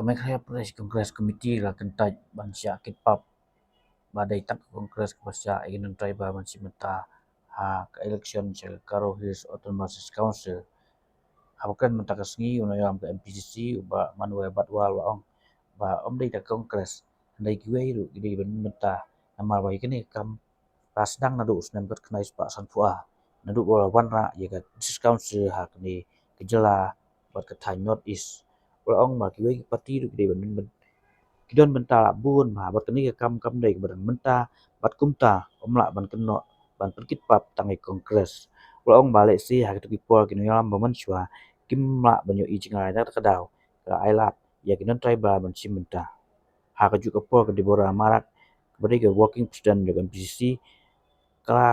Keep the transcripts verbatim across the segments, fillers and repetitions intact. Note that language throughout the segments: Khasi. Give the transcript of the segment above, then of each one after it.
Ka Meghalaya Pradesh Congress Committee la kyntait ban shah kit pap ba dei tang ka Congress kaba shah ïa ki non-tribal ban shim bynta ha ka election sha ka Garo Hills Autonomous Council. Haba kren mynta ka sngi u nongïalam ka M P C C u Bah Manuel Badwal u la ong ba ym dei tang ka Congress, hynrei kiwei ruh ki dei ban shim bynta, namar ba ïa kane ka kam la sdang naduh u snem khatkhyndai spah sanphew ar, naduh ba la wanrah ïa ka District Council ha kane ka jylla bad ka thaiñ North East. U la ong ba kiwei ki party ruh ki dei ban, ban, ki don bynta lah bun bha bad kane ka kam kam dei kaba dang mynta, bad kumta ym lah ban kynnoh ban pynkit pap tang ïa ka Congress. U la ong ba lehse ha kito ki por ki nongïalam ba mynshuwa kim lah ban ïohi jngai, na kata ka daw ka la ai lad ïa ki non-tribal ban shim bynta. Ha kajuh ka por ka Deborah Marak, kaba dei ka working president jong ka M P C C, ka la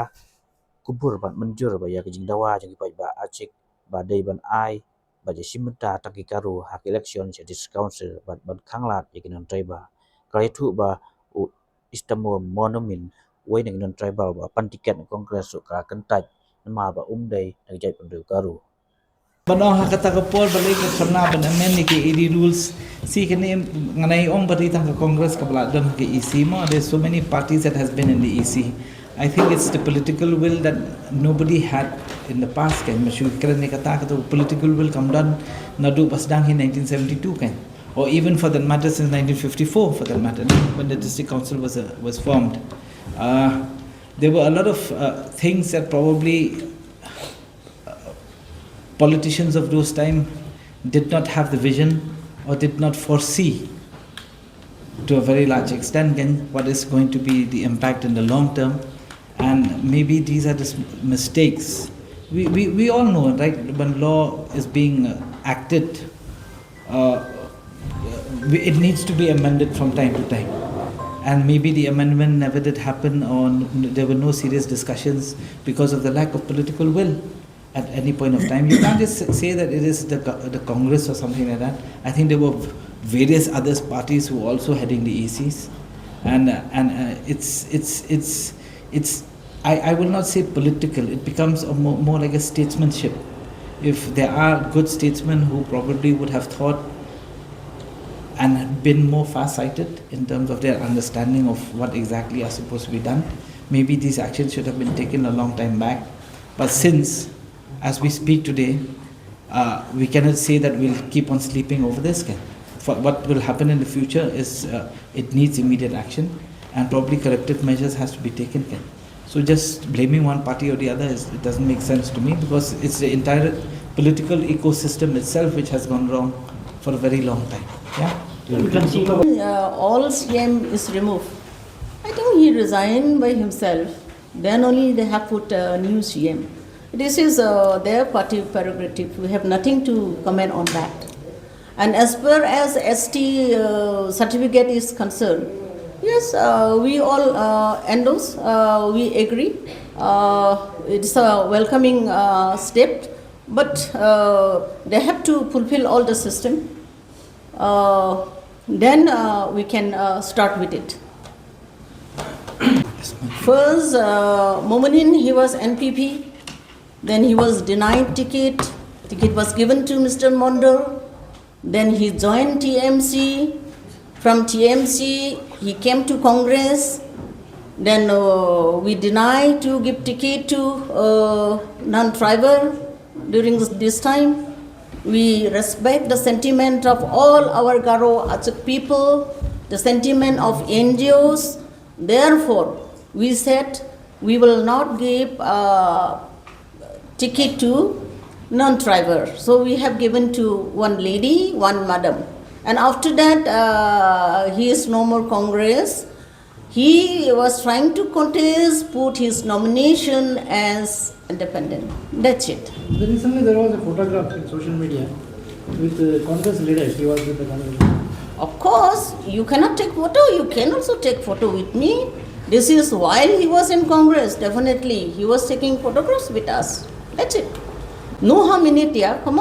kubur bad mynjur ba ïa ka jingdawa jong ki paidbah Achik ba dei ban ai bad ïa shim bynta tang ki Garo ha ka election sha District Council bad ban khanglad ïa ki non-tribal. Ka la ïathuh ba u Istamur Monumin, uwei na ki non-tribal ba pan tiket na Congress ruh ka la kyntait namar ba um dei na ka jaitbynriew Garo. Ban ong ha kata ka por balei ka kyrna ban amend ïa ki E D rules. Si kane ngan ai ong ba dei tang ka Congress kaba la don ha ka E C mo. There's so many parties that has been in the E C. I think it's the political will that nobody had in the past, kan. Ba shu kren ïa kata, kata political will kam don naduh ba sdang hi nineteen seventy-two, kan. Or even for that matter since nineteen fifty-four, for that matter, when the district council was, uh, was formed. Uh, there were a lot of, uh, things that probably politicians of those time did not have the vision or did not foresee to a very large extent, kan, what is going to be the impact in the long term. And maybe these are just mistakes. We, we, we all know, right, when law is being, uh, acted, uh, we, it needs to be amended from time to time. And maybe the amendment never did happen, or n- there were no serious discussions because of the lack of political will at any point of time. You can't just say that it is the co- the Congress or something like that. I think there were various other parties who were also heading the E Cs, and uh, and uh, it's it's it's it's I, I will not say political. It becomes a more, more like a statesmanship. If there are good statesmen who probably would have thought and been more far-sighted in terms of their understanding of what exactly are supposed to be done, maybe these actions should have been taken a long time back. But since, as we speak today, uh, we cannot say that we'll keep on sleeping over this. Kan? For what will happen in the future is, uh, it needs immediate action, and probably corrective measures has to be taken. Kan? So just blaming one party or the other is, it doesn't make sense to me, because it's the entire political ecosystem itself which has gone wrong for a very long time. Yeah. Uh, all C M is removed. I think he resigned by himself. Then only they have put a new C M. This is uh, their party prerogative. We have nothing to comment on that. And as far as S T uh, certificate is concerned, yes, uh, we all uh, endorse, uh, we agree. Uh, it's a welcoming uh, step, but uh, they have to fulfill all the system. Uh, then uh, we can uh, start with it. First, uh, Momonin, he was N P P. Then he was denied ticket. Ticket was given to Mister Mondal. Then he joined T M C. From T M C, he came to Congress. Then uh, we denied to give ticket to uh, non-tribal during this, this time. We respect the sentiment of all our Garo Achik people, the sentiment of N G Os. Therefore, we said we will not give uh, ticket to non-tribal. So we have given to one lady, one madam. And after that, uh, he is no more Congress. He was trying to contest, put his nomination as independent. That's it. Recently, there was a photograph in social media with the Congress leader. He was with the Congress. Of course, you cannot take photo. You can also take photo with me. This is while he was in Congress. Definitely, he was taking photographs with us. That's it. No harm in it, yeah. Come on.